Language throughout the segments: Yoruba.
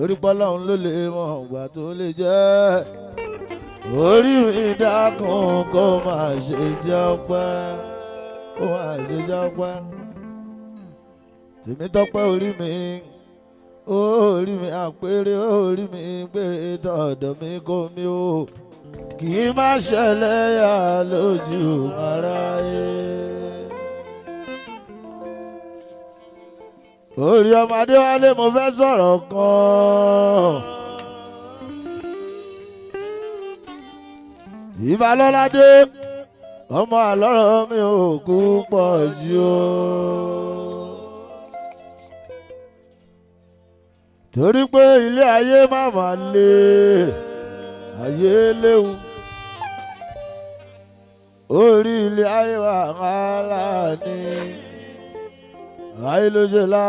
Torí pọ́lọ́run ló lè mọ̀ ọ̀gbà tó lè jẹ́. Orí mi dákun kó má ṣe jẹ́ ọpẹ́, kó má ṣe jẹ́ ọpẹ́. Tèmi tọ́pẹ́ orí mi, orí mi àpérè, orí mi péré tọ̀dọ̀ mi kò mí o. Kì í má ṣẹlẹ̀ yà lójú aráyé. Orí ọmọdé wálé mo fẹ́ sọ̀rọ̀ kan. Ìbálọ́ládé ọmọ àlọ́rọ̀ mi ò kú pọ̀ jù o. Torí pé ilé ayé má má le, ayé léwu. Orí ilé ayé wàhálà ni. Ayé ló ṣe là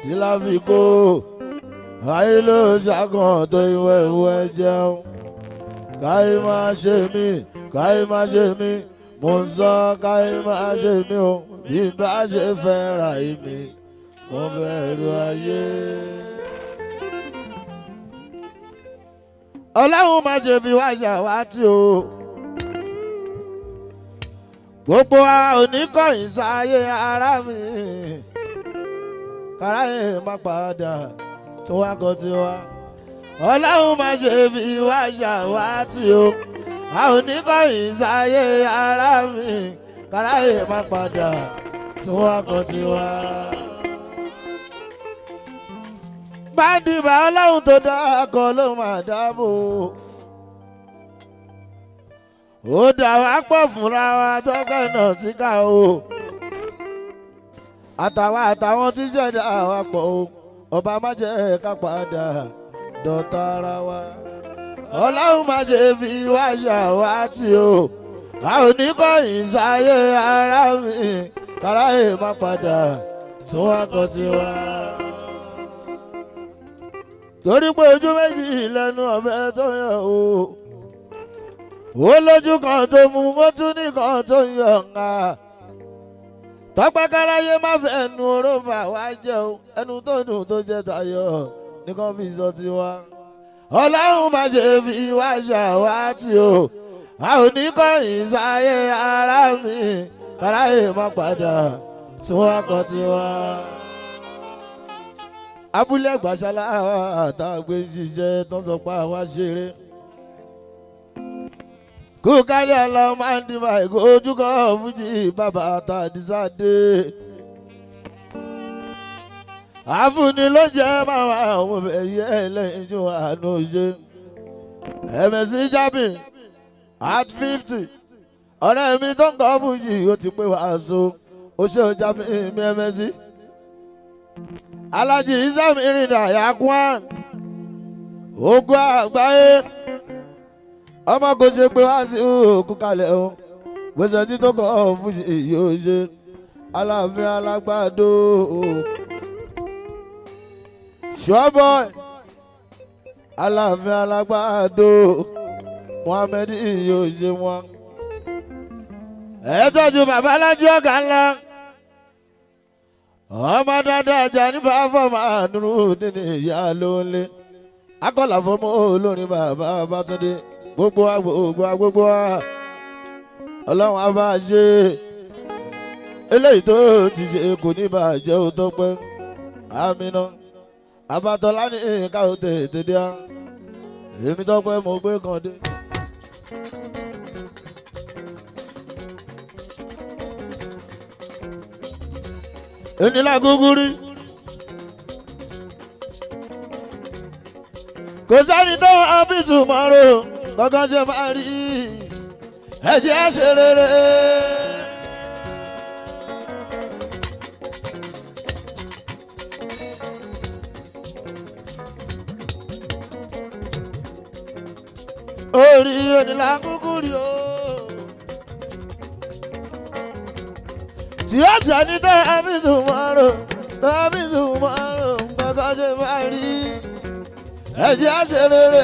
tí láfi kó. Ayé ló ṣàkàn tó ìwẹ̀ ìwẹ̀ jẹun. Káyé má ṣe mí, káyé má ṣe mí, mo ń sọ káyé má ṣe mí o. Bí n bá ṣe fẹ́ ra èmi, mo bẹ̀rù ayé. Ọlọ́run má ṣe fi wá ṣàwátì o. Gbogbo wa ò ní kọ̀yìn sáyé ara mi. Káráyé má padà tún wá kọ́ tiwa. Ọlọ́run má ṣe fi wá ṣàwátì o. A ò ní kọ̀yìn sáyé ara mi. Káráyé má padà tún wá kọ́ tiwa. Báńdìbà ọlọ́run tó dá akọ ló máa dáàbò. Ó dà wá pọ̀ fúnra wa tọ́kọ̀ náà tí ká o. Àtàwa àtàwọn tí ṣẹ̀dá wa pọ̀ o. Ọba má jẹ́ ká padà dọ̀tá ara wa. Ọlọ́run má ṣe fi wá ṣàwátì o. A ò ní kọ̀yìn sáyé ara mi. Káráyé má padà tún wá kọ́ tiwa. Torí pé ojú méjì lẹ́nu ọ̀bẹ tó yọ o. Ó lójú kan tó mú, ó tún ní kan tó yọ ńlá. Tọ́pẹ́ káráyé má fẹ́ ẹnu orógbà wá jẹ́ o. Ẹnu tó dùn tó jẹ́ tayọ̀ nìkan fi sọ tiwa. Ọlọ́run má ṣe fi wá ṣàwátì o. A ò ní kọ̀yìn sáyé ara mi. Káráyé má padà tí wọ́n kọ́ tiwa. Abúlé àgbàṣálá àtàgbé ń ṣiṣẹ́ tó ń sọ pé àwa ṣeré. Kú kálí ọlọ́ máa ń dìbà ìgò ojúkọ fújì bàbá àtàdísàdé. Àfúni ló jẹ́ máa àwọn ọmọ ẹ̀yẹ ẹlẹ́yin ju àánú ṣe. Ẹ̀mẹ̀sí Jábì at 50. Ọ̀rẹ́ mi tó ń kọ́ fújì ó ti pé wàásù. Ó ṣe ó Jábì mi ẹ̀mẹ̀sí. Alájì Isam Irinda Yakwan ogun àgbáyé ọmọ kò ṣe pé wá sí òkú kalẹ̀ o gbèsè tí tó kọ́ fún yóò ṣe Aláàfin alágbàdo ṣọ́bọ̀ Aláàfin alágbàdo Muhammed yóò ṣe wọn. Ẹ tọ́jú bàbá alájí ọ̀gá ńlá ọmọ dáadáa jà ní bàbá nínú nínú ìyá ló ń lé akọ́là fọmọ olórin bàbá Bátúndé gbogbo wa gbogbo wa gbogbo wa ọlọ́run á bá a ṣe eléyìí tó ti ṣe kò ní bàjẹ́ ó tó pẹ́ àmínà abatọ́lá ní ká ó tètè dé á èmi tó pẹ́ mo gbé kan dé. Ènìlá gúgúrí. Kò sẹ́ni tó wọ́n bí tomorrow gbọ́ngàn ṣe máa rí ẹ̀jẹ̀ á ṣe rere. Orí ènìlá gúgúrí o. Tí ó sẹ́ni tó wọ́n bí tomorrow tó wọ́n bí tomorrow gbọ́ngàn ṣe máa rí ẹ̀jẹ̀ á ṣe rere.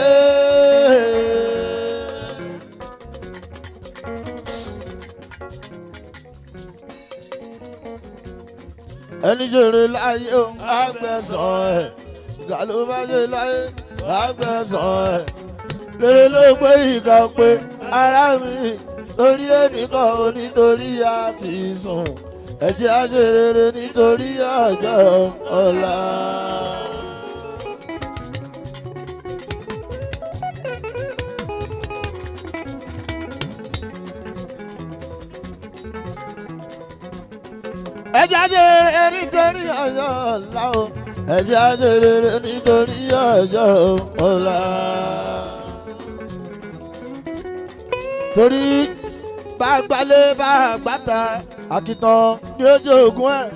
Ẹni ṣeré láyé o, àgbẹ̀sán ẹ̀. Ìkà ló bá ṣe láyé àgbẹ̀sán ẹ̀. Lórí ló pé ìkà pé ara mi torí ẹnìkan ò nítorí àti sùn. Ẹ jẹ́ á ṣe rere nítorí ọjọ́ ọ̀la. Ẹ jẹ́ á ṣe rere nítorí ọjọ́ ọ̀la o. Ẹ jẹ́ á ṣe rere nítorí ọjọ́ ọ̀la. Torí bá a gbalé bá a gbàtà àkìtàn ní ojú ogun ẹ̀.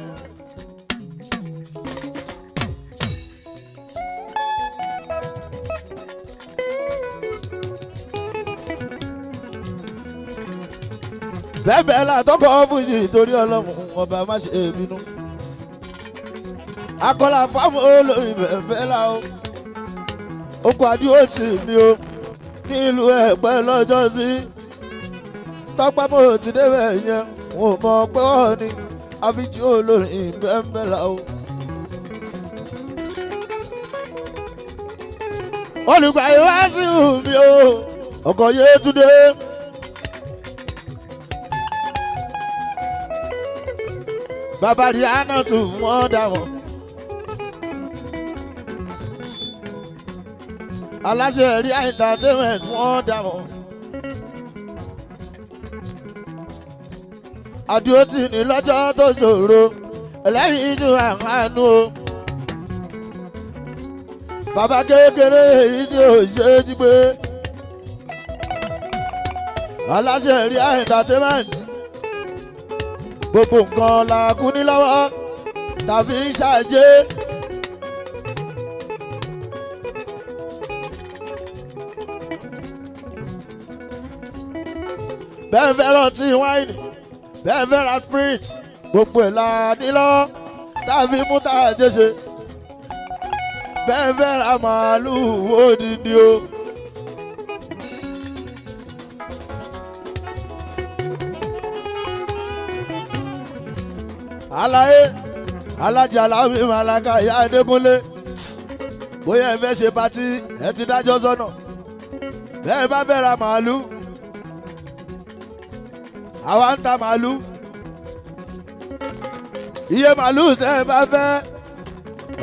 Bẹ́ẹ̀ bẹ́ẹ̀ la tọkọ̀ fújì torí ọlọ́run ọba má ṣe bínú. Akọ́là fáwọn olórin bẹ́ẹ̀ bẹ́ẹ̀ la o. Okùn àdúró tì mí o nílùú Ẹ̀pẹ́ lọ́jọ́ sí. Tọ́pẹ́ mo ti débẹ̀ yẹn, wọn ò mọ̀ pé wọ́n ní àfijì olórin bẹ́ẹ̀ bẹ́ẹ̀ la o. Olùgbàyè wá sí mi o, ọkọ̀ Yétúndé. Bàbá Rihanna tún wọ́n dà wọ́n. Aláṣẹ rí entertainment wọ́n dà wọ́n. Àdúró tì ní lọ́jọ́ tó ṣòro, ẹlẹ́yìn ju àánú o. Bàbá kékeré èyí tí ò ṣe é jí gbé. Aláṣẹ rí entertainment gbogbo nǹkan la kú ní lọ́wọ́ tàbí ń ṣàjẹ́. Bẹ́ẹ̀ fẹ́ rántí wáìnì, bẹ́ẹ̀ fẹ́ ra spirit, gbogbo ẹ̀ la ní lọ́wọ́ tàbí mú tá a jẹ́ ṣe. Bẹ́ẹ̀ fẹ́ ra màálùú odindi o. Aláyé alájà aláwí màláka ìyá Adékúnlé, bóyá ẹ fẹ́ ṣe patí ẹ ti dájọ́ sọ́nà. Bẹ́ẹ̀ bá fẹ́ ra màálù, àwa ń ta màálù. Iye màálù tẹ́ ẹ bá fẹ́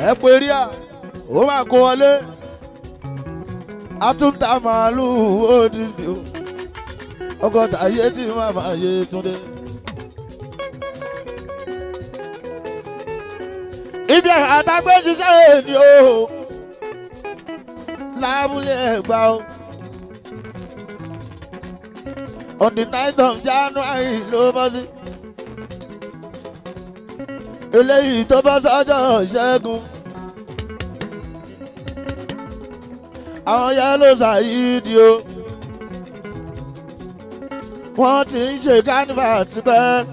ẹ pé rí à ó máa kó wọlé. A tún ta màálù odindi o. Ọgọ́ta ayé tí màmá yé Túndé. Ibi àtàgbé ṣiṣẹ́ èdè o lábúlé Ẹ̀gbá o. On the 9th of January ló bọ́ sí. Eléyìí tó bọ́ sọ́jọ́ Ṣẹ́gun. Àwọn yẹ́lò ṣàyídì o. Wọ́n ti ń ṣe kánífà tipẹ́.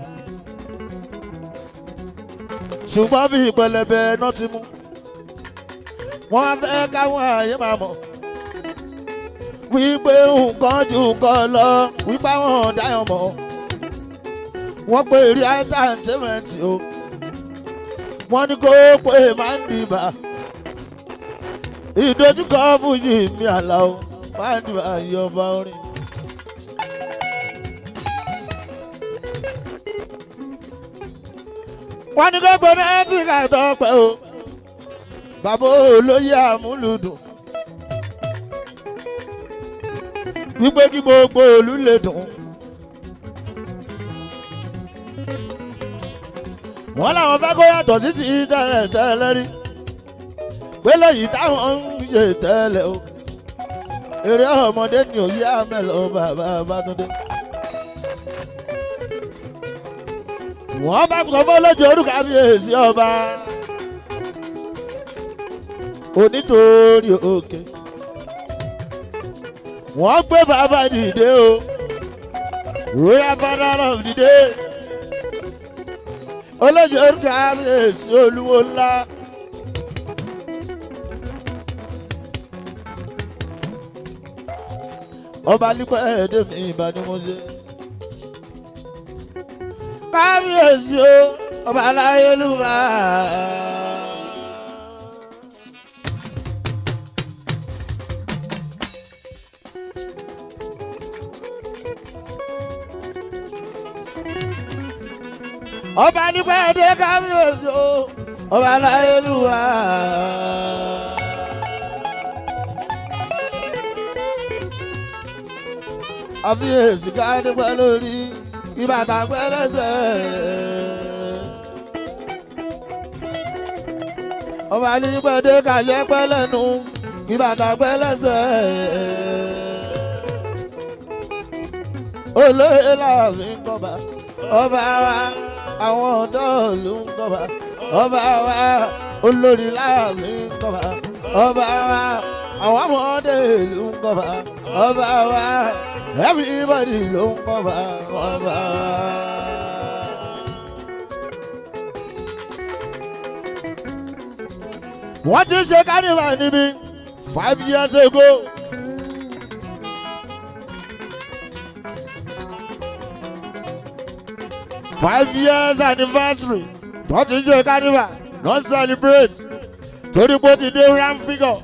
Ṣùgbọ́n bí pẹlẹbẹ náà ti mú. Wọ́n á fẹ́ káwọn àyè máa mọ̀ wípé nǹkan ju nǹkan lọ, wípé àwọn ọ̀dáyàn mọ̀. Wọ́n pe rí entertainment o. Wọ́n ní kó pé máa ń dìbà. Ìdojúkọ fújì mi àlà o, máa ń dìbà yí ọba orin. Wọ́n ní kó gbóná tí ká tọpẹ́ o. Bàbá olóyè àmúlùdùn. Wípé kí gbogbo ìlú lè dùn. Wọ́n làwọn fẹ́ kó yàtọ̀ sí ti tẹ́lẹ̀ tẹ́lẹ̀ rí. Pé lẹ́yìn táwọn ń ṣe tẹ́lẹ̀ o. Eré ọmọdé ni òye àmẹ́lọ bàbá Bátúndé. Wọ́n bá kọ́ fọ́ lójú orúkọ àbíyèsí ọba. Onítorí òkè. Wọ́n gbé bàbá dìde o. Royal father of the day. Olójú orúkọ àbíyèsí olúwo ńlá. Ọba nípa ẹ̀ẹ́dẹ́ mi ìbá ni mo ṣe. Kábíyèsí o, ọba aláyélúwà. Ọba nípa ẹ̀dẹ́ kábíyèsí o, ọba aláyélúwà. Àfiyèsí ká nípa lórí ìbàdàn pẹ́lẹ́sẹ̀. Ọba nípa ẹ̀dẹ́ kàṣẹ pẹ́lẹ́nu ìbàdàn pẹ́lẹ́sẹ̀. Olóyè láàfin kọba, ọba wa àwọn ọ̀dọ́ ìlú ń kọba, ọba wa olórí láàfin kọba, ọba wa àwọn ọmọdé ìlú ń kọba, ọba wa everybody ló ń kọba, ọba wa. Wọ́n ti ṣe carnival níbí 5 years ago. 5 years anniversary wọ́n ti ṣe carnival, not celebrate, torí pé ó ti dé round figure.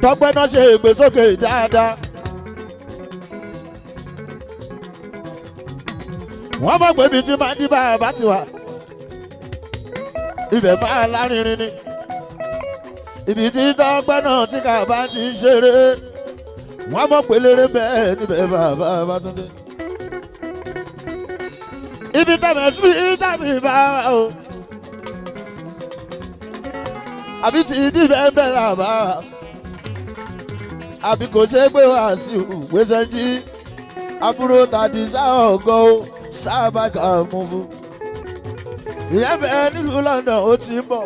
Tọ́pẹ́ náà ṣe ìgbésókè dáadáa. Wọ́n mọ̀ pé ibi tí máa ń dín bàbá ti wà, ibẹ̀ máa lárinrin ni. Ibi tí tọ́pẹ́ náà tí kàbá ti ń ṣeré, wọ́n mọ̀ pé lérè bẹ́ẹ̀ níbẹ̀ bàbá Babátúndé. Ibi tẹ̀mẹ̀ sí tàbí bá wa o, àbí ti ìdí bẹ́ẹ̀ bẹ́ẹ̀ là bá wa, àbí kò ṣe é pé wá sí ìwé sẹ́ńtì àbúrò tàdí sáà ọgọ́ o sábà kà mú fún. Ìyẹn bẹ́ẹ̀ nílùú London ó ti ń bọ̀,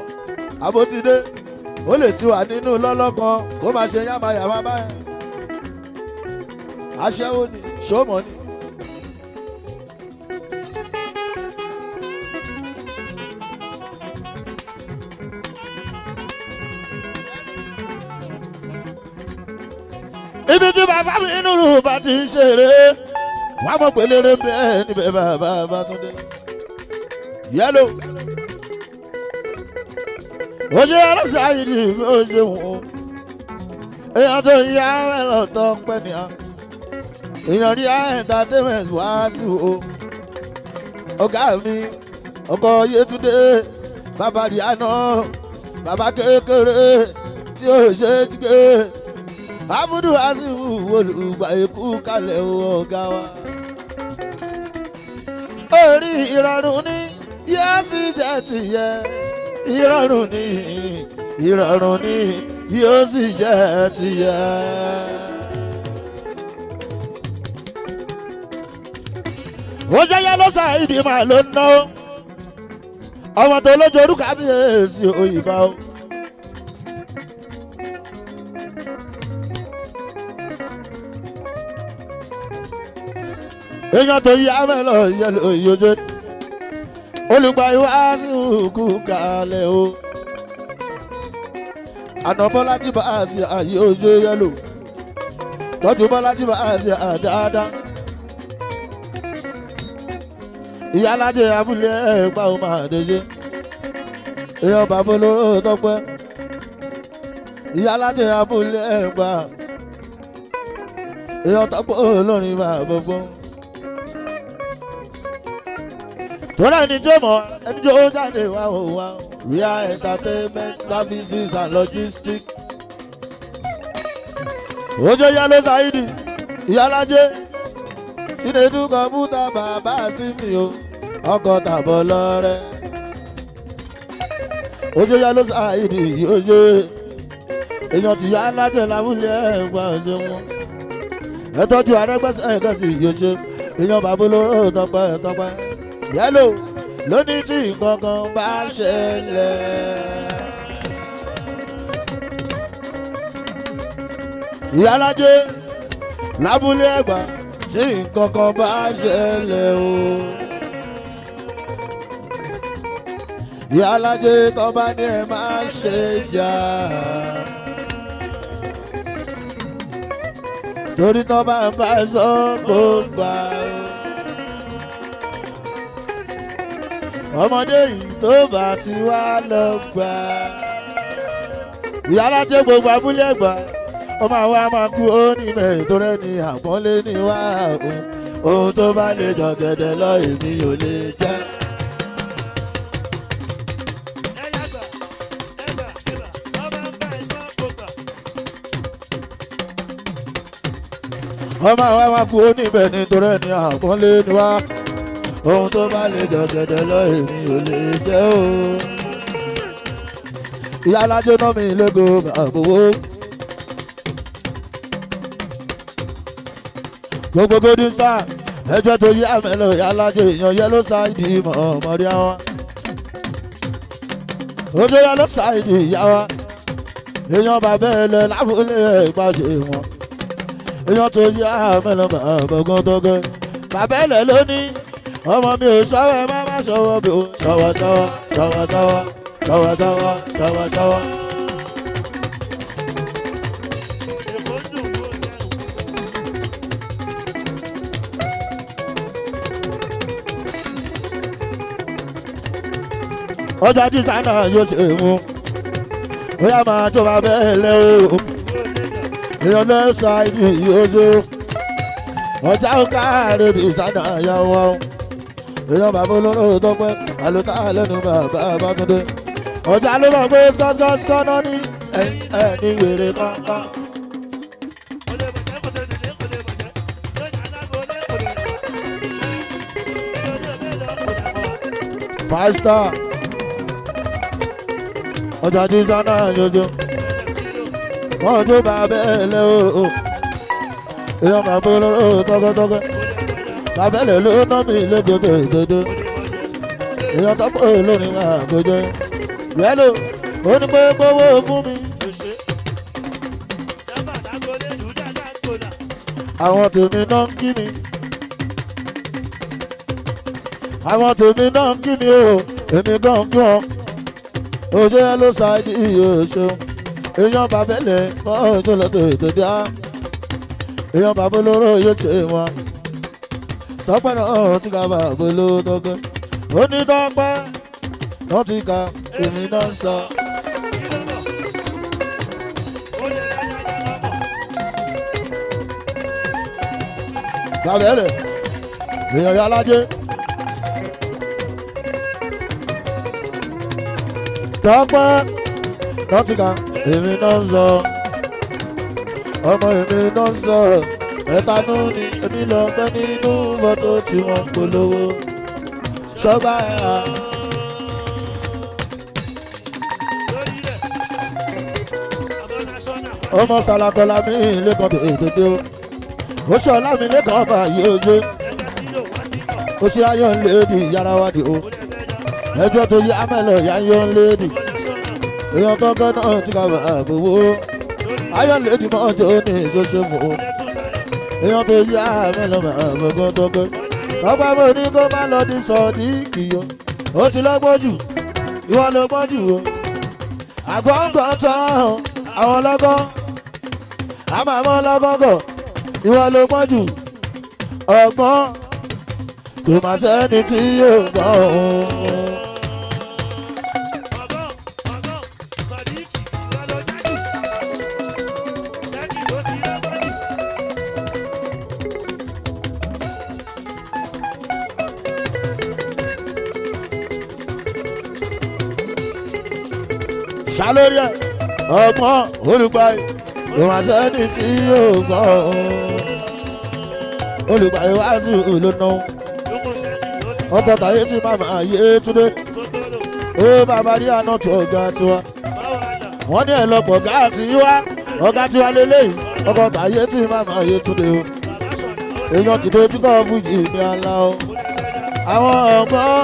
àbótidé ó lè ti wà nínú lọ́lọ́kan kó máa ṣe yàmàyàmá báyẹn. Aṣẹ́wó ni ṣómọ ni. Ibi tí bàbá mi inú rù bá ti ń ṣeré, wọ́n mọ̀ pé lérè bẹ́ẹ̀ níbẹ̀ bàbá Babátúndé. Yẹ́lò ojú ọlọ́sẹ̀ ayìdì mi ò ṣe wọ́n. Èèyàn tó ń yá ẹ̀rọ tó ń pẹ́ nìyà. Èèyàn rí entertainment wá sí o. Ọ̀gá mi ọkọ Yétúndé, bàbá Ríàná, bàbá kékeré tí ó ṣe é ti gbé. Abudu Asifu olùgbà ikú kalẹ̀ o ọ̀gá wa. Orí ìrọ̀rùn ni yóò sì jẹ́ tìyẹ. Ìrọ̀rùn ni, ìrọ̀rùn ni yóò sì jẹ́ tìyẹ. Ó ṣe yẹ ló ṣàìdí màá ló ń ná o. Ọmọ tó lójú orúkọ àbíyèsí òyìnbá o. Èèyàn tó yá mẹ́lọ yẹ lóye ṣe. Olùgbà ìwá sí òkú kalẹ̀ o. Àná Bọ́lá tí bá a ṣe àyè oṣù yẹlò. Tọ́jú Bọ́lá tí bá a ṣe àdáadáa. Ìyálájẹ abúlé ẹ̀pá ò máa dé ṣe. Èèyàn bàbá olóró tọpẹ́. Ìyálájẹ abúlé ẹ̀pá. Èèyàn tọpẹ́ olórin bàbá gbogbo. Tọ́lá ẹni tó mọ̀ ẹni tó jáde wá o wá o. Ria Entertainment Services and Logistics. Ojo Yalo Saidi, Ìyálájé, Chinedu kọ̀mpútà bàbá Stephen o, ọkọ̀ tàbọ̀ lọ́rẹ́. Ojo Yalo Saidi, ojo èèyàn ti Ìyálájé lábúlé ẹ̀gbọ́n ọ̀ṣẹ́ wọn. Ẹ tọ́jú Arẹ́gbẹ́sẹ̀ ẹ̀kan tí yóò ṣe, èèyàn bàbá olóró tọpẹ́ tọpẹ́. Yẹ́lò lóní tí nǹkan kan bá ṣẹlẹ̀. Ìyálájé lábúlé Ẹ̀gbá tí nǹkan kan bá ṣẹlẹ̀ o. Ìyálájé tó bá ní ẹ má ṣe jà. Torí tó bá ń bá sọ kó gbà o. Ọmọdé yìí tó bá ti wá lọ gbà. Ìyálájé gbogbo abúlé Ẹ̀gbá ọmọ àwa máa kú ó ní mẹ́rin tó rẹ́ ní àpọ́nlé ní wá o. Ohun tó bá lè jọ gẹ̀dẹ̀ lọ èmi ò lè jẹ́. Ọmọ àwa wa kú oníbẹ̀ nítorí ẹni àpọ́nlé ni wá. Ohun tó bá lè jọ gẹ̀dẹ̀ lọ èmi ò lè jẹ́ o. Ìyá alájọ náà mi lógo àbòwò. Gbogbo Golden Star ẹjọ́ tó yí àmẹ́lò ìyá alájọ èèyàn yẹ ló ṣáìdì mọ̀ mọ́rí àwọn. Ojú yẹ ló ṣáìdì ìyá wa. Èèyàn bàbá ẹ lẹ lábúlé ìpàṣẹ wọn. Èèyàn tó yí àmẹ́lò bàbá tó gẹ́. Bàbá ẹ lẹ lónìí ọmọ mi ò sọ́wọ́ ẹ má má sọ́wọ́ bí o sọ́wọ́ sọ́wọ́ sọ́wọ́ sọ́wọ́ sọ́wọ́ sọ́wọ́ sọ́wọ́ sọ́wọ́. Ọjà jíjà náà yóò ṣe mú bóyá máa tó máa bẹ́ẹ̀ lẹ́ o èèyàn lẹ́sà ibi yóò ṣe ọjà káàárẹ̀ jíjà náà yà wọ́n èèyàn bàbá olóró tọpẹ́ àlùkà lẹ́nu bàbá Bátúndé ọjà ló mọ̀ pé skọ́skọ́skọ́ náà ní ẹ̀ ní wèrè kankan. Pásítọ̀ ọjà jíjà náà yóò ṣe wọ́n tó bá bẹ́ẹ̀ lẹ́ o èèyàn bàbá olóró tọkọtọkọ bàbá ẹ̀ ló ná mi lógogo ìdodo èèyàn tó pọ̀ lónìí máa gbójó yẹ́lò ó ní pé gbówó fún mi. Àwọn tèmi náà ń kí mi, àwọn tèmi náà ń kí mi o, èmi gan ń kí wọn. Òjò yẹn ló ṣáájú iye òṣèlú èèyàn bàbá ẹ̀ mọ́ tó lọ́dọ̀ ìdodo á èèyàn bàbá olóró yóò ṣe wọn. Tọ́pẹ́ náà ti ka bàbá olóró tọ́pẹ́ ó ní tọ́pẹ́ náà ti ka èmi náà ń sọ. Bàbá ẹ̀ èèyàn yà lájẹ́. Tọ́pẹ́ náà ti ka èmi náà ń sọ. Ọmọ èmi náà ń sọ. Ẹ̀tanú ni èmi lọ gbẹ́ nínú mọ́tò tí wọ́n polówó. Sọ́gbà ẹ̀ hà. Ọmọ Sàlàkọ́lá mi lẹ́kọ̀ọ́ tètè o. Ó ṣọlá mi lẹ́kọ̀ọ́ ọba yìí ojú. Ó ṣe ayọ̀ ń lédi yàrá wa di o. Ẹjọ́ tó yí amẹ́lẹ̀ yá ń yọ̀ ń lédi. Èèyàn kọ́kọ́ náà ti kà bàbá owó. Ayọ̀ ń lédi mọ́tò ní ìṣoṣo mọ́ o. Èèyàn tó yí amẹ́lẹ̀ bàbá tọ́kẹ́. Ọba mo ní kó má lọ di sọ̀díkì o. Ó ti lọ́gbọ́n jù, ìwọ ló gbọ́n jù o. Àgbọ̀ngbọ̀n tán àwọn ọlọ́gbọ́n. Àmàmọ́ ọlọ́gbọ́n ìwọ ló gbọ́n jù. Ọgbọ́n kò má sẹ́ni tí yóò gbọ́n o. Ṣá lórí ẹ̀ ọgbọ́n olùgbàyè kò má sẹ́ni tí yóò gbọ́n o. Olùgbàyè wá sí ìlú náà ọkọ̀ tàyé tí màmá yé túndé ó bàbá rí àná tó ọ̀gá tiwa wọ́n ní ẹ̀lọ́pọ̀ ọ̀gá tiwa ọ̀gá tiwa lélẹ́yìí ọkọ̀ tàyé tí màmá yé túndé o èèyàn ti dojú kọ́ fújì ní àlá o àwọn ọ̀gbọ́n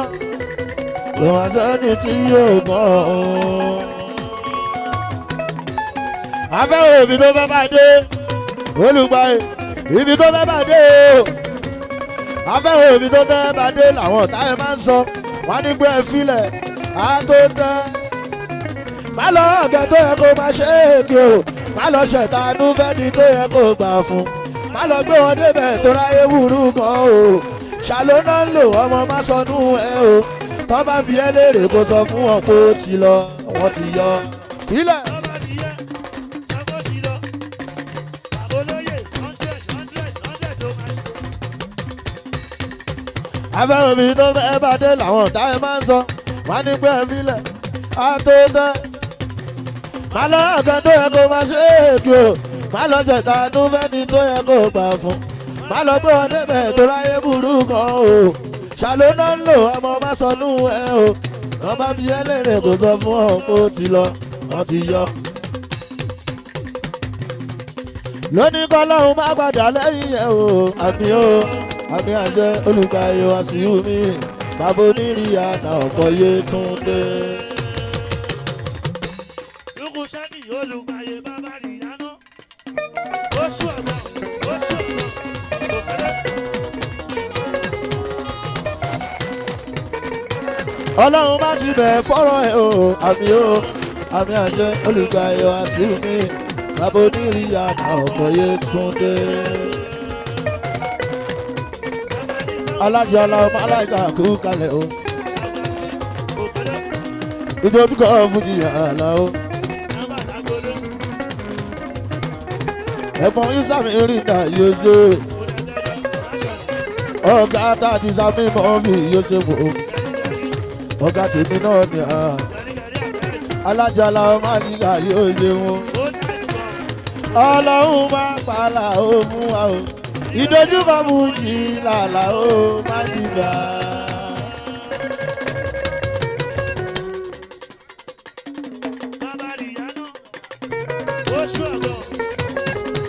kò má sẹ́ni tí yóò gbọ́n o. Afẹ́wò ibi tó fẹ́ bá dé olùgbàyè ibi tó fẹ́ bá dé o afẹ́wò ibi tó fẹ́ bá dé làwọn ọ̀tá ẹ̀ máa ń sọ wọ́n ní pé ẹ filẹ̀ á tó tẹ́. Má lọ ọ̀gẹ̀ tó yẹ kó máa ṣe é kí o, má lọ ṣẹ̀tánú fẹ́ni tó yẹ kó gbà fún, má lọ gbé wọn débẹ̀ tó ráyé wúrú gan o. Ṣàlóná ń lò ọmọ má sọnù ẹ o, tọ́ bá bi ẹ́ léèrè kó sọ fún wọn pé ó ti lọ, wọ́n ti yọ. Filẹ̀. Abẹ́rẹ́ mi tó fẹ́ bá dé làwọn ọ̀tá ẹ máa ń sọ. Wọ́n á ní pé ẹ filẹ̀ á tó tẹ́. Má lọ ọ̀gá tó yẹ kó máa ṣe é kí o. Má lọ ṣẹ̀ta inú fẹ́ni tó yẹ kó gbà fún. Má lọ gbé wọn débẹ̀ tó ráyé burú kan o. Ṣàló náà ń lò ọmọ má sọnù ẹ o. Wọ́n bá bí ẹlẹ́rìí kò sọ fún ọ kó ti lọ, wọ́n ti yọ. Lónìí kọ́ lọ́hùn má padà lẹ́yìn ẹ̀ o. Àmì o, àmì àṣẹ olùkàyè wá sí mi. Bàbá onírìyà náà ọkọ̀ yé tún dé. Lukú sẹ́ni olùgbàyè bàbá nìyáná. Oṣù ọ̀gbọ̀n, oṣù ọ̀gbọ̀n, kò fẹ́rẹ́. Ọlọ́run má ti bẹ̀ fọ́rọ̀ ẹ̀ o. Àmì o, àmì àṣẹ olùkàyè wá sí mi. Bàbá onírìyà náà ọkọ̀ yé tún dé. Alájọ aláwọ̀ máláìka kú kalẹ̀ o. Ìdójúkọ fújì àlà o. Ẹ̀gbọ́n Isami rìnà yóò ṣe. Ọ̀gá tàti Sami mọ́mí yóò ṣe wò. Ọ̀gá tèmi náà ni à. Alájọ aláwọ̀ máláìka yóò ṣe wò. Ọlọ́run máa pàlà ó mú wa o. Ìdójúkọ fújì làlà ó má dìgbà. Bàbá nìyáná. Oṣù ọ̀gbọ̀n,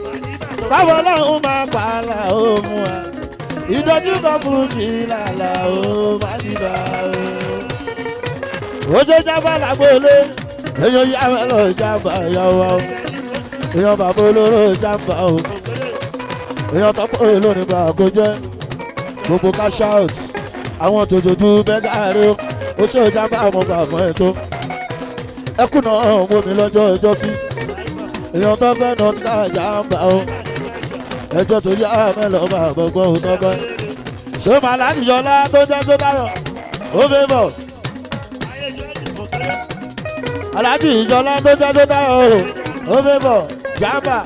màdìbà Báwo lọ́hùn máa pààlà ó mú wa? Ìdójúkọ fújì làlà ó má dìbà o. Ó ṣe jábá lágbóolé, èèyàn yá mẹ́lọ jábá yá wa o. Èèyàn bàbá olóró jábá o. Èèyàn tọ́pọ̀ èlò nígbà kó jẹ́. Gbogbo cash out, àwọn tòjòjú bẹ́gà rẹ̀ o. Ó ṣe jábá àwọn bàbá ẹ̀ tó. Ẹkùn náà wò mí lọ́jọ́ ọjọ́ sí. Èèyàn tó fẹ́ náà ti ká jábá o ẹjọ́ tó yá mẹ́lọ bá gbogbo ohun tó gbọ́. Ṣé màá láti yọlá tó jẹ́ tó dáyọ̀? Ó fẹ́ bọ̀. Aláàjì ìjọlá tó jẹ́ tó dáyọ̀ o. Ó fẹ́ bọ̀. Jàmbá.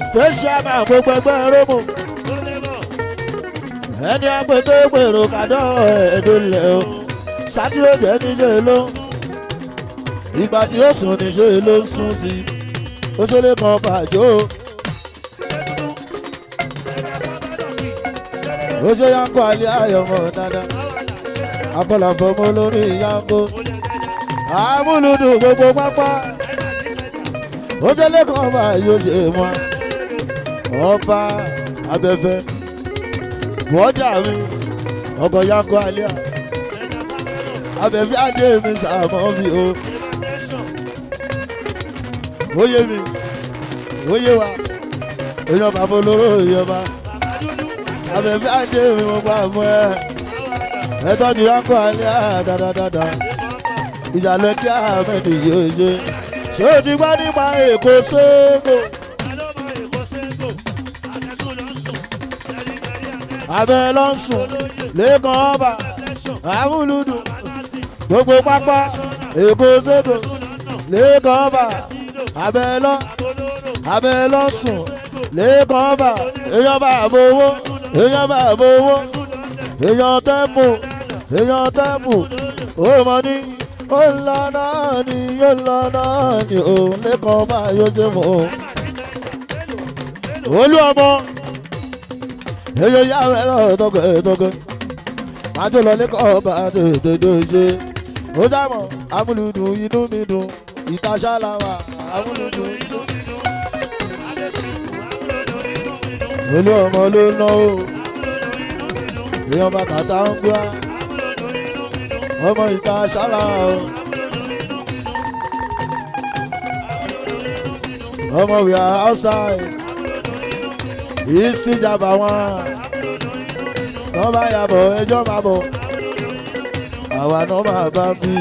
Stéṣíà máa gbogbo ẹgbẹ́ Rómù. Ẹni àgbẹ̀ tó gbèrò kàdọ́ ẹ̀ẹ́dọ́lẹ̀ o. Sátí ó jẹ́ níṣẹ́ ló. Ìgbà tí ó sùn níṣẹ́ ló ń sùn sí. Ó ṣẹlẹ̀ kan bàjọ́ o. Ó ṣe yanko alẹ́ ayọ̀mọ̀ dáadáa abọ́là fọmọ lórí yanko àmúlùdùn gbogbo pápá ó ṣe lẹ́kọ̀ọ́ ọba yóò ṣe mọ́ ọba abẹ́fẹ́ bọ́dà mi ọkọ̀ yanko alẹ́ abẹ́fẹ́ adé mi sàmọ́ mi o óyé mi óyé wa èèyàn bàbá olóró ìyọba abẹ́fẹ́ adé mi mo gbà fún ẹ ẹ tọ́jú yanko alẹ́ dáadáa ìjà lọ kí ahmed yóò ṣe ṣé o ti gbọ́ nípa èkó ségo abẹ́ ló ń sùn lẹ́kàn ọba amúlùdùn gbogbo pápá èkó ségo lẹ́kàn ọba abẹ́ lọ abẹ́ ló ń sùn lẹ́kàn ọba èèyàn bá àbò owó èèyàn bá àbò owó èèyàn tẹ́pù èèyàn tẹ́pù ó mọ ní ó ń lọ náà ni ó ń lọ náà ni òun lẹ́kàn ọba yóò ṣe mọ́ o. Olú ọmọ èyí yá ẹ̀rọ tọkẹ tọkẹ májò lọ lẹ́kọ̀ọ́ ọba tètè ṣe ó dàmọ̀ amúlùdùn inú mi dùn ìta ṣáláwà amúlùdùn inú mi dùn. Olú ọmọ ló náwó èèyàn bàtà tá ń gbá ọmọ ìta ṣáláwà o. Ọmọ we are outside ìsìjàmbá wọn tọ́ bá yàbọ̀ ẹjọ́ máa bọ̀ àwa náà máa bá bí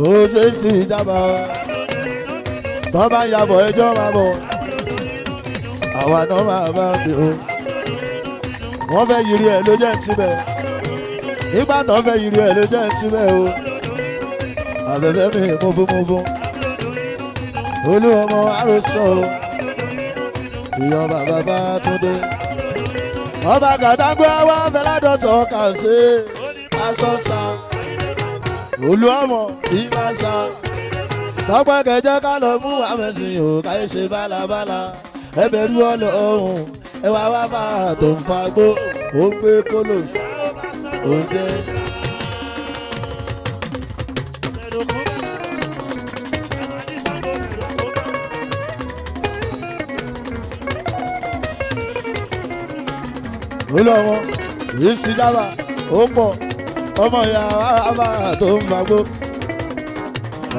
ó ṣe ìsìjàmbá tọ́ bá yàbọ̀ ẹjọ́ máa bọ̀ àwa náà máa bá bí o wọ́n fẹ́ yiri ẹ̀ ló jẹ́ tibẹ̀ nígbà tó fẹ́ yiri ẹ̀ ló jẹ́ tibẹ̀ o àbẹ̀fẹ́ mi mọ́fúnmọ́fún olú ọmọ àròsọ o ìyàn bàbá bá túndé Ọba Gàdágbé wá fẹlẹ́dọ̀tọ̀ kà sí asọ́sà. Olúọmọ ìbáṣà. Tọ́pẹ́ kẹjẹ́ ká lọ mú àmẹ́sìn ò káyé ṣe bálabàla. Ẹ bẹ̀rù Ọlọ́run, ẹ wá wá bá a tó ń fagbó, ó ń gbé kólòs, ó ń jẹ́. Olúọmọ ìsìdábà ó pọ̀, ọmọ ìyá wa bá a tó ń fagbó,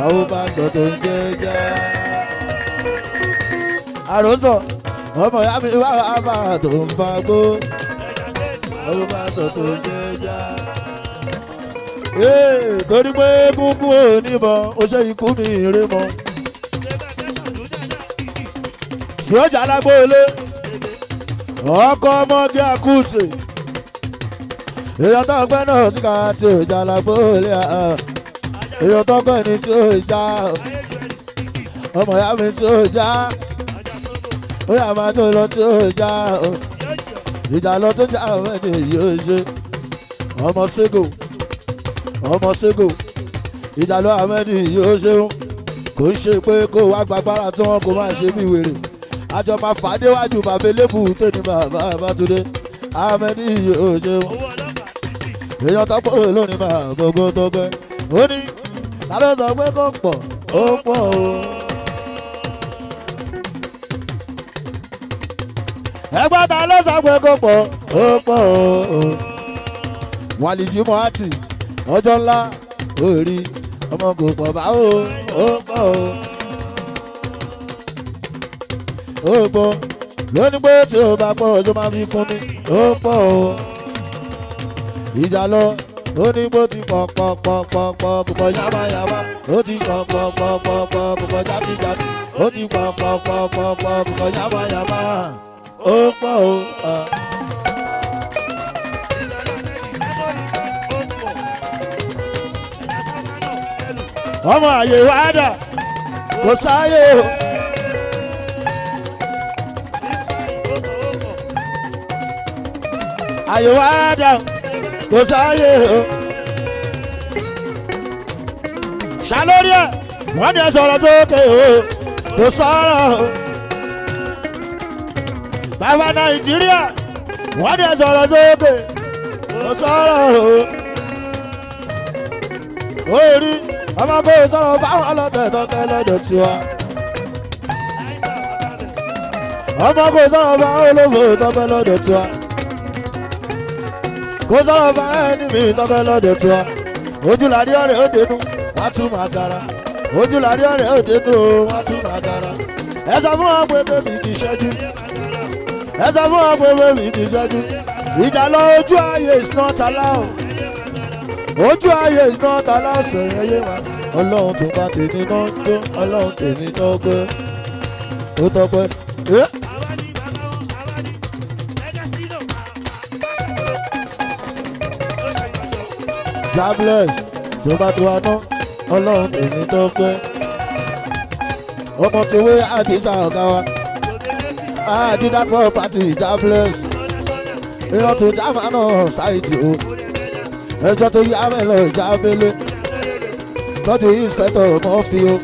àwọn bá gbọ́ tó ń jẹ́ jẹ́. Àròsọ ọmọ ìyá mi wá bá a tó ń fagbó, àwọn bá gbọ́ tó ń jẹ́ jẹ́. Ee, torí pé kúkú onímọ̀ ó ṣe ikú mi rè mọ́. Tí ó jà lágbóolé, ọkọ ọmọge àkútè. Èèyàn tó ń pẹ́ náà tí kà á tí ò jà lágbóolé. Èèyàn tó ń pẹ́ ní tí ò já. Ọmọ ìyá mi tí ò já. Ó yà máa tó lọ tí ò já. Ìjà lọ tó já àwọn ẹni yóò ṣe. Ọmọ Ségò, ọmọ Ségò, ìdàlọ́ ahmed yóò ṣeun. Kò ń ṣe pé kó wá gbàgbára tí wọn kò máa ṣe bí wèrè. Àjọ máa fà á déwájú bàbá elébù tó ní bàbá Babátúndé. Ahmed yóò ṣeun. Èèyàn tó pọ̀ lónìí máa gbogbo tó pẹ́. Ó ní ta ló sọ pé kò pọ̀, ó pọ̀ o. Ẹgbẹ́ ta ló sọ pé kò pọ̀, ó pọ̀ o. Wàlìjì Mọ́àtì ọjọ́ ńlá orí ọmọ kò pọ̀ bá o, ó pọ̀ o. Ó pọ̀ lónìí pé tí o bá pọ̀ ọjọ́ máa fi fún mi, ó pọ̀ o. Ìjà lọ ó ní bó ti pọ̀ pọ̀ pọ̀ pọ̀ pọ̀ kò pọ̀ yámáyámá, ó ti pọ̀ pọ̀ pọ̀ pọ̀ pọ̀ kò pọ̀ játíjátí, ó ti pọ̀ pọ̀ pọ̀ pọ̀ pọ̀ kò pọ̀ yámáyámá, ó pọ̀ o. Ọmọ àyè wá dà kò sáyé o. Àyè wá dà kò sáyé o. Ṣàlórí ẹ̀ wọ́n ní ẹ sọ̀rọ̀ sókè o, kò sọ̀rọ̀ o. Bàbá Nàìjíríà wọ́n ní ẹ sọ̀rọ̀ sókè, kò sọ̀rọ̀ o. Orí ọmọ kò sọ̀rọ̀ báwọn ọlọ́tẹ̀ tọ́tẹ́ lọ́dọ̀ tiwa. Ọmọ kò sọ̀rọ̀ báwọn olófò tọ́tẹ́ lọ́dọ̀ tiwa. Kò sọ̀rọ̀ báwọn ẹni mi tọ́tẹ́ lọ́dọ̀ tiwa. Ojúlàdí ọ̀rẹ́ ó dénú, wọ́n tún máa gara. Ojúlàdí ọ̀rẹ́ ó dénú, wọ́n tún máa gara. Ẹ sọ fún wọn pé bébì ti ṣẹ́jú. Ẹ sọ fún wọn pé bébì ti ṣẹ́jú. Ìjà lọ ojú ayé is not allowed. Ojú ayé is not allowed sẹ̀yìn ayé wa. Ọlọ́run tó bá tèmi náà ń jó, Ọlọ́run tèmi tó pé. Ó tọ́pẹ́. Jobless tó bá ti wá ná, Ọlọ́run tèmi tó pé. Ọmọ tí wé Àdìsá ọ̀gá wa. Àdìdàpọ̀ pàtì Jobless. Ìran tó já máa náà ṣáìdì o. Ẹjọ́ tó yá mẹ́lọ ìjà abẹ́lé. Tọ́jú inspector mọ́fì o.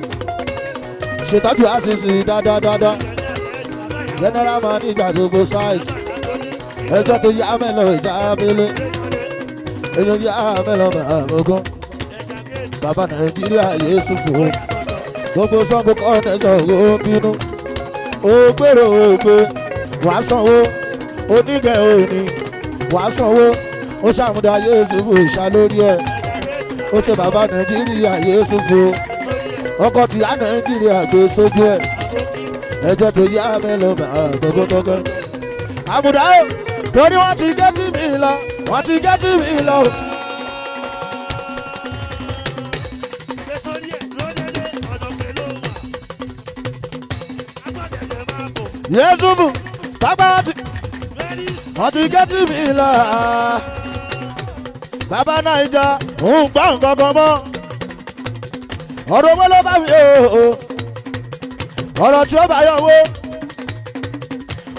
Ṣètọ́jú àṣìṣe dáadáa. General manager gbogbo site. Ẹjọ́ tó yá mẹ́lọ ìjà abẹ́lé. Ẹjọ́ yá mẹ́lọ màmúgún. Bàbá Nàìjíríà Yéṣùfù o. Gbogbo Sango kọ́nẹ́sọ̀ ó bínú. Ó gbèrò ògbé. Wàá sanwó. Onígẹ̀ òní. Wàá sanwó. Ó ṣàmúdà Yéṣùfù ìṣá lórí ẹ̀. Ó ṣe bàbá Nàìjíríà Yéṣùfù. Ọkọ̀ tí á Nàìjíríà gbé sójú ẹ̀. Ẹjọ́ tó yá mélòó máa gbogbogbò. Àmùdá o, torí wọ́n ti gé tí mi lọ, wọ́n ti gé tí mi lọ. Yéṣùfù, tápá wọ́n ti gé tí mi lọ. Bàbá Naija ń gbọ́ nǹkan kan mọ́. Ọ̀rọ̀ owó ló bá mi o. Ọ̀rọ̀ tí ó bá yọ owó.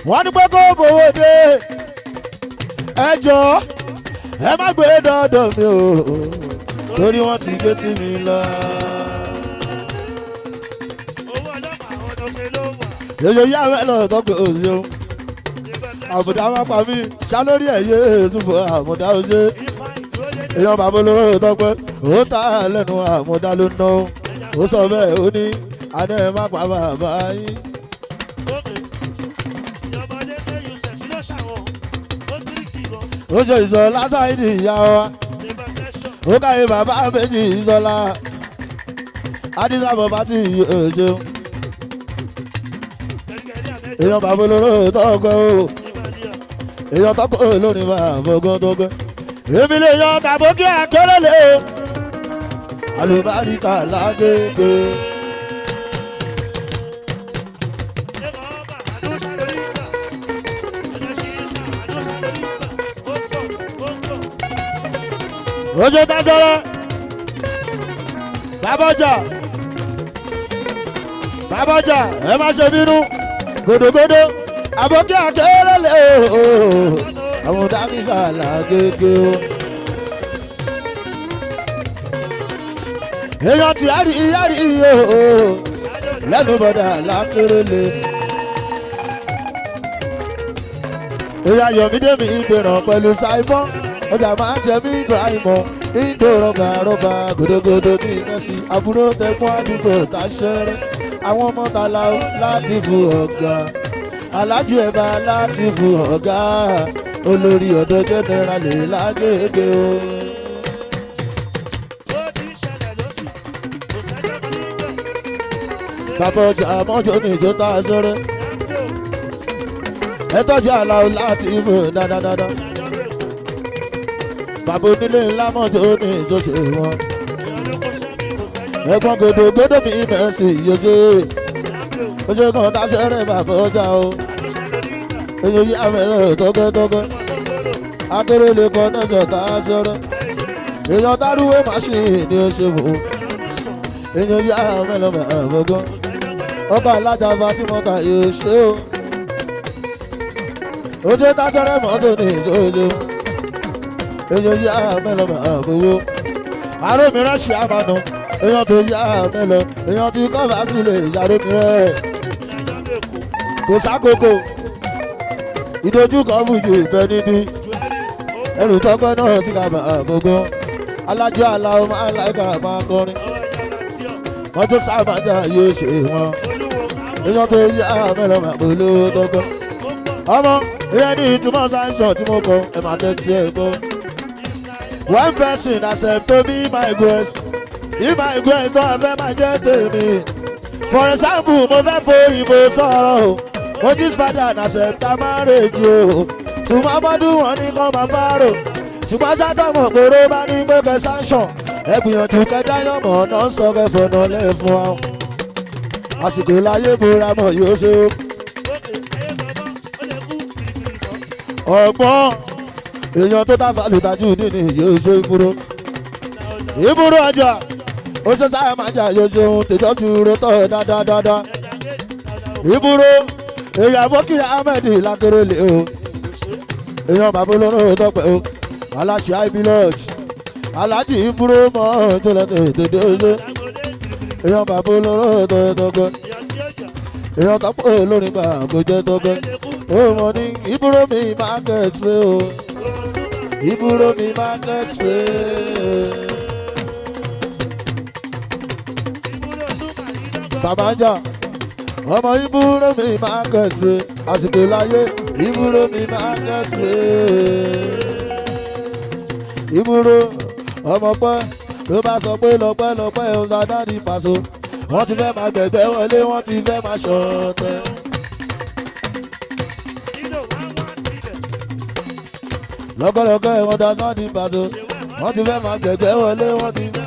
Wọ́n ní pé kó bòwó dé. Ẹ jọ̀ọ́, ẹ má gbé dọ́dọ̀ mi o, torí wọ́n ti gbé tí mi lọ. Owó ọlọ́pàá ọ̀dọ̀ mi ló wà. Yòyò yá wẹ́ lọ tọ́kọ̀ òsì o. Àbùdá má pa mí, ṣá lórí ẹ̀ yé èsùfò àmùdá òsè. Ifá ìdúró lédè. Èèyàn bàbá olóró tọ́pẹ́, ó ta lẹ́nu àmùdá ló ná. Ó sọ bẹ́ẹ̀ ó ní, àná ẹ má pa bàbá yín. Ókè. Ìjọba Adékè Yusuf ló ṣàwọn. Ó gíríkì gan. Ó ṣe ìsọ lásàìdì ìyá wa. Labour pressure. Ó káyé bàbá méjì ìsọlá. Adísà bàbá tí ṣeun. Gẹ̀rígẹ̀rí àmẹ́jọ. Èèyàn bàbá olóró tọ́pẹ́ o. Ìbàdíyà. Èèyàn tọ́pẹ́ olórin bàbá ogún tọ́pẹ́. Èmi lè yan tàbókí àkérèlé o. Àlùbáríkà lágége. Lẹ́kọ̀ọ́ ọba àdóṣà lórí ìgbà. Ẹ̀jẹ̀ ṣì ń ṣà àdóṣà lórí ìgbà. Ó pọ̀, ó pọ̀. Ojú tásọ́rọ́. Bàbọ́jà. Bàbọ́jà ẹ má ṣe bínú. Gòdògòdò. Àbókí àkérèlé o. Àwọn dábìlà làgége o. Èèyàn ti àrí àrí o. Lẹ́nu bọ̀dà lákérèlé. Èèyàn Yọ̀mídé mi ìgbèràn pẹ̀lú Saimọ́. Ọjà máa ń jẹ mí Ibrahimọ̀. Ìdó rọ̀bà rọ̀bà gòdògòdò ní Mẹ́sì. Àbúrò tẹ̀kún àdúgbò táṣẹ́rẹ́. Àwọn ọmọ tàlà ó láti bu ọ̀gá. Aláàjì ẹ̀bà láti bu ọ̀gá. Olórí ọ̀dọ́ jẹ́nẹ́ra lè lágége o. Ó ti ń ṣẹlẹ̀ lọ́sì. Kò sẹ́jọ́ kan ní ìjọ. Bàbá ọjà mọ́jọ́ ní ìjọ táṣẹ́rẹ́. Yàgò. Ẹ tọ́jú àlàó láti ibò dáadáa. Ìdájọ́ bẹ̀rù. Bàbá onílé ńlá mọ́jọ́ ní ìjọ ṣe wọn. Èèyàn ló kó ṣẹ́gi, kò sẹ́jọ́. Ẹ̀gbọ́n gòdògòdò mi mẹ́sì yóò ṣe. Yàgò. Ó ṣe kàn táṣẹ́rẹ́ bàbá ọjà o. Àdóṣà lórí ìgbà. Èyí yá mẹ́rẹ̀ tọ́gẹ́tọ́gẹ́. Ọmọ sọ́gbọ́rọ̀. Akéré lè kọ́ náà táṣẹ́rẹ́. Èèyàn dárúwé màṣíìnì ni ó ṣe wò. Èyí yá mẹ́lọ mẹ́ẹ̀ẹ́dógún. Ọba alájà Fatimọ́ta yóò ṣe o. Ó ṣe táṣẹ́rẹ́ mọ́tò ní ìṣòṣe. Èyí yá mẹ́lọ mẹ́ẹ̀ẹ́dógún. Aró mìíràn ṣe àmànù. Èèyàn tó yá mẹ́lọ. Èèyàn ti kọ́ bá sílẹ̀ ìyàrá mìíràn. Kò sákòókò. Ìdojúkọ fújì ìbẹ níbí. Ẹrù tọpẹ náà ti kà bàá gbogbo. Alájọ aláwọ máa ń láìka máa kọrin. Mọ́tò sábàjá yóò ṣe wọn. Èèyàn tó yá mẹ́lọ máa polówó tọpẹ. Ọmọ ìyẹn ní ìtumọ̀ sanction tí mo kọ ẹ máa tẹ́tí ẹ gbọ́. One person accept to be my guest. Be my guest náà fẹ́ máa jẹ́ tèmi. For example, mo fẹ́ fòyìnbó sọ̀rọ̀ o. Moses father na accept marriage o. Tùmọ̀ bọ́dún wọn ní kọ́ máa bá rò. Ṣùgbọ́n sátọ̀mọ̀ gbòòrò bá ní pé kẹ́ sanction. Ẹ gbìyànjú kẹ́ dáyọ̀mọ̀ náà ń sọ kẹ́ fọ̀nà lẹ́fun wa. Àsìkò láyé bóra mọ̀ yóò ṣe o. Ọ̀gbọ́n èèyàn tó táfà lùtàjú nínú yóò ṣe ìbúrò. Ìbúrò ọjà ó ṣe sáyà máa jà yóò ṣe ohun tèjọ́ ti ro tọ́ dáadáa. Ìbúrò èèyàn àbókí Ahmed Lákérèlé o. Èèyàn bàbá olóró tọpẹ o. Aláṣẹ IB Lodge. Aláàjì ìbúrò mọ́ tó lọ tètè dé ṣe. Èèyàn bàbá olóró tọpẹ. Èèyàn tọpẹ olórin gbà kó jẹ́ tọpẹ. Ó mọ ní ìbúrò mi market rẹ o. Ìbúrò mi market rẹ. Sàmájà ọmọ ìbúrò mi market rẹ. Àsìkò láyé ìbúrò mi market rẹ. Ìbúrò ọmọ pẹ́ ló bá sọ pé lọ́pẹ́ lọ́pẹ́ ọ̀sán dáàdi pàṣọ. Wọ́n ti fẹ́ máa gbẹ̀gbẹ́ wọlé, wọ́n ti fẹ́ máa ṣọ̀tẹ̀. Lọ́gọ́lọ́gọ́ ẹ̀wọ̀n dáná ní pàṣọ. Wọ́n ti fẹ́ máa gbẹ̀gbẹ́ wọlé, wọ́n ti fẹ́.